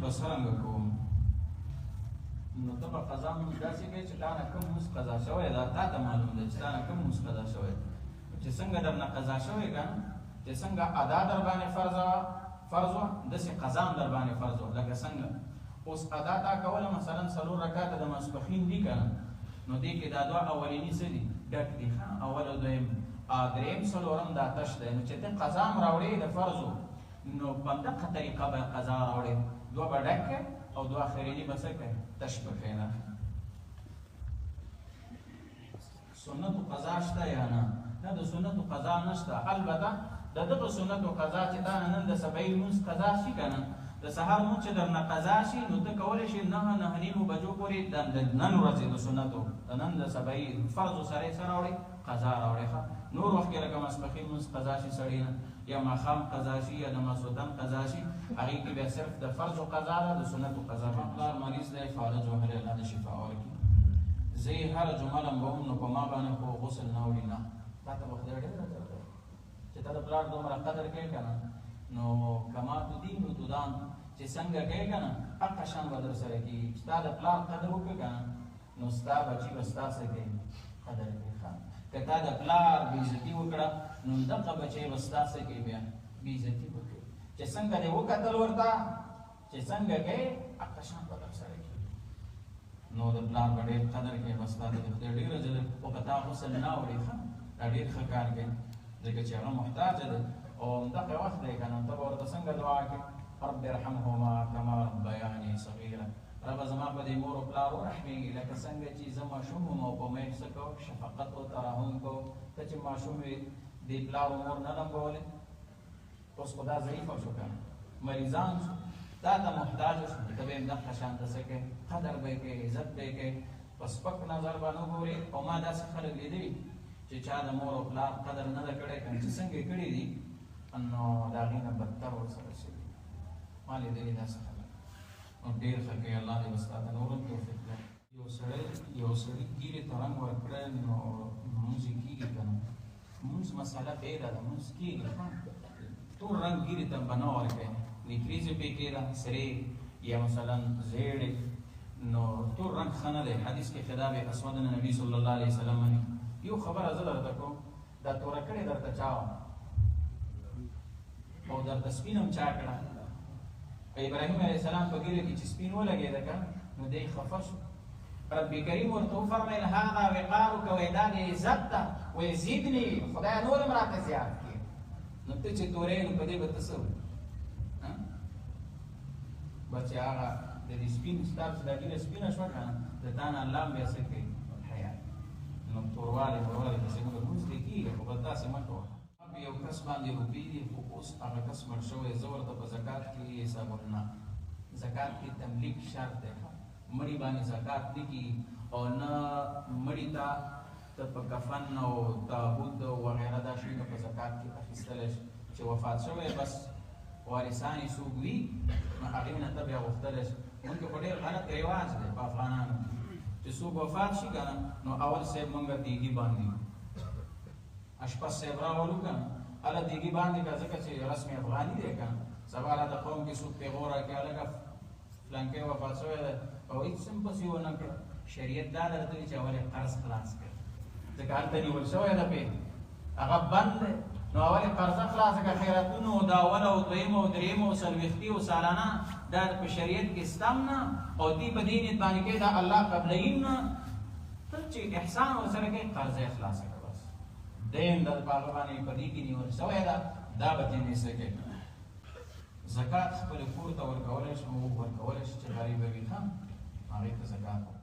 به څرنګه کوم؟ نو ته به قضا مونځ داسې کوې چې تا نه کوم مونځ قضا شوی دا تا ته معلوم دی چې تا نه کوم مونځ قضا شوی، چې څنګه درنه قضا شوی که نه، چې څنګه ادا در باندې فرض وه داسې قضا هم در باندې فرض وه. لکه څنګه اوس ادا تا کوله، مثلا 4 رکعته د ماسپښین دي که نه، نو دې کې دا دوه اولیني څه دي؟ ډک دي، ښه اول او دویم، دریم څلورم دا تش دی. نو چې ته قضا هم راوړې د فرضو، نو په همدغه طریقه به قضا راوړې، دوه به ډک کړې او دوه اخریني به څه کړې؟ تش به کړې. نه سنتو قضا شته یا نه؟ نه، د سنتو قضا نشته. البته د دغه سنتو قضا چې تا نن د سبعي لمونځ قضا شي که نه، د سهار لمونځ چې درنه قضا شي، نو ته کولی شې 9-9:30 بجو پورې د نن ورځې د سنتو د نن د سبعي فرضو سره یې څه راوړې؟ قضا راوړې. ښه نور وخت کې لکه ماسپښین لمونځ قضا شي سړی نه، یا ماښام قضا شي، یا د ماسوتن قضا شي، هغې کې بیا صرف د فرضو قضا ده، د سنتو قضا نه. پلار مریض دی، فالج وهلی، الله دې شفا ورکړي. زه یې هره جمعه لمبوم، نو په ما باندې خو غسل نه وړي. نه، تا ته به خدای ډېر اجر درکړي چې ته د پلار دومره قدر کوې که نه، نو کما تدین تدان، چې څنګه کوې که نه هغه شان به در سره کېږي. چې تا د پلار قدر وکړي که نه، نو ستا بچي به ستا څه کوي؟ قدر کوي. ښه، که تا د پلار بېعزتي وکړه، نو دغه بچی به ستا څه کوي؟ بیا بېعزتي وکړي. چې څنګه دې وکتل ورته، چې څنګه کوې هغه شان به در سره کېږي. نو د پلار به ډېر قدر کوي، بس تا ته د خدای ډېر اجر دی. خو که تا غسل نه وړي، ښه دا ډېر ښه کار کوي، ځکه چې هغه محتاج دی او همدغه وخت دی که نه، ته به ورته څنګه دعا کوې؟ رب ارحمهما کما ربیاني صغیرا، ربه زما په دې مور او پلار ورحمېږي لکه څنګه چې زه ماشوم وم او په ما یې څه کوو؟ شفقت او ترحم کوو. ته چې ماشوم وې دې پلار او مور نه لمبولې، اوس خو دا ضعیفه شو که نه، مریضان شو، تا ته محتاج شو، ته به یې همدغه شان ته څه کوې؟ قدر به یې کوې، عزت به یې کوې، په سپک نظر به نه ګورې. او ما داسې خلک لیدلي چې چا د مور او پلار قدر نه ده کړی که نه، چې څنګه یې کړي دي نو د هغې نه بدتر ورسره شوي. ما لیدلي داسې خلک. نو ډېر ښه کوي، الله دې به ستا ته نور هم توفیق درکړي. یو سړي ږیرې ته رنګ ورکړی، نو لمونځ یې کېږي که نه؟ لمونځ مسله بېله ده، لمونځ کېږي. ښه تور رنګ ږیرې ته به نه ورکوې، نکریزې پرې کېده سرې یا مثلا زیړې، نو تور رنګ ښه نه دی. حدیث کې خطاب اسود نبی صلی الله علیه وسلم مني. یو خبره زه درته کوم، دا توره کړې درته چا وه او درته سپین هم چا کړه؟ په ابراهیم علیه السلام په ږیره کې چې سپین ولګېده که نو دی خفه شو. رب کریم ورته وفرمیل هذا وقارک، وایي دا دې عزت ده، وایي زیدني، خدای نور هم راته زیات کړي. نو ته چې تورې نو په دې به ته څه وکړې؟ بس چې هغه د دې سپین ستا چې دا ږیره سپینه شوه که نه، د تا نه الله هم بیا څه کوي؟ حیا. نو توروالی موروالی پسې موږ لمونځ دې کېږي، خو بس داسې مه کوه. په یو کس باندې روپۍ دي، خو اوس هغه کس مړ شوی، زه ورته په زکات کې حسابوم. نه، زکات کې تملیک شرط دی. مړي باندې زکات نه کېږي او نه مړي ته ته په کفن او تابوت او وغیره دا شیونه په زکات کې اخیستلی شي. چې وفات شوی بس وارثان یې څوک وي، نو هغې نه ته بیا غوښتلی شي. موږ کې خو ډېر غلط رواج دی په افغانانو کې چې څوک وفات شي که نه، نو اول صاحب موږ دیګي باندې اشپز صاحب راولو که نه، هله دیګي باندې که، ځکه چې رسم افغاني دی که نه، سبا راته قوم کې څوک پېغور راکړي هلکه فلانکی وفات شوی دی او هېڅ هم پسې ونه کړه. شریعت دا درته وایي چې اول یې قرض خلاص کړه، ځکه هلته نیول شوی دی، پې هغه بند دی، نو اول یې قرضه خلاصه کړه. خیراتونو د اول او دویم او دریم او څلوېښتي او سالانه دا په شریعت کې ستم نه، او دی په دې نیت باندې کوي دا الله قبلوي نه، ته چې احسان ورسره کوې قرضه یې خلاصه کړه بس. دین د په هغه باندې په دې کې نیول شوی ده، دا به ترې نه څه کوي. زکات خپل کور ته ورکولی شي، او ورکولی شي چې غریب وي، ښه هغې ته زکات ورکولی.